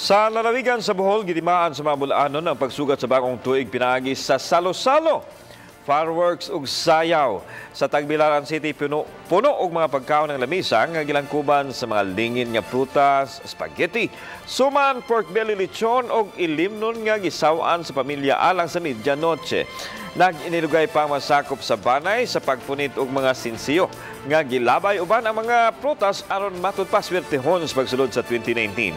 Sa lalawigan sa Bohol, gitimaan sa mga Bol-anon ang pagsugat sa bagong tuig pinaagi sa salo-salo, fireworks ug sayaw. Sa Tagbilaran City, puno, puno og mga pagkaon ng lamisa nga gilangkuban sa mga lingin nga prutas, spaghetti, suman, pork belly, lechon ug ilimnon nga gisaw-an sa pamilya alang sa medianoche. Nag-inilugay pa ang masakop sa banay sa pagpunit og mga sinsiyo nga gilabay uban ang mga prutas aron matud pa swertehon sa pagsulod sa 2019.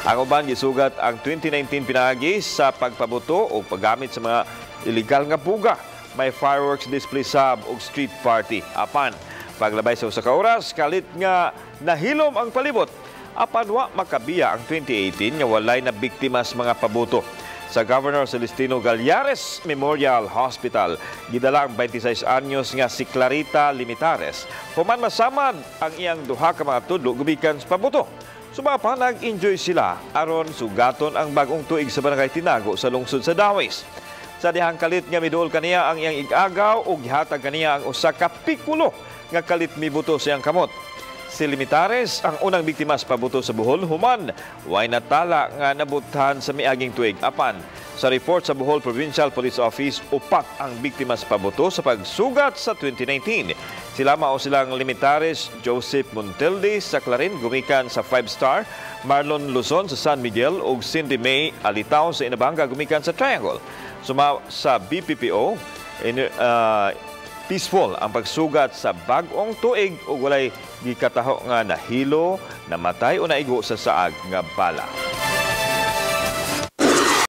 Ang uban gisugat ang 2019 pinaagi sa pagpabuto o paggamit sa mga illegal nga buga. May fireworks display sab ug street party. Apan, paglabay sa usa ka oras, kalit nga nahilom ang palibot. Apan wa makabiya ang 2018 nga walay na biktima sa mga pabuto. Sa Governor Celestino Gallares Memorial Hospital, gidala ang 26 anyos nga si Clarita Limitares. Human masamad ang iyang duha ka mga tudlo gumikan sa pabuto. Sumapa pa, nag-enjoy sila aron sugaton ang bagong tuig sa Barangay Tinago sa lungsod sa Dawis. Sa dihang kalit nga miduol kaniya ang iyang igagaw ug gihatag kaniya ang usa ka pikulo nga kalit mibuto sa iyang kamot. Si Limitares ang unang biktima sa pabuto sa Bohol human way natala nga nabuthan sa miaging tuig. Apan sa report sa Bohol Provincial Police Office, upat ang biktima sa pabuto sa pagsugat sa 2019. Sila mao silang Limitares, Joseph Montilde sa Clarin gumikan sa 5 Star, Marlon Luzon sa San Miguel ug Cindy May Alitao sa Inabanga gumikan sa Triangle. Suma sa BPPO, peaceful ang pagsugat sa bag-ong tuig ug walay gikataho nga nahilo, namatay o naigo sa saag nga bala.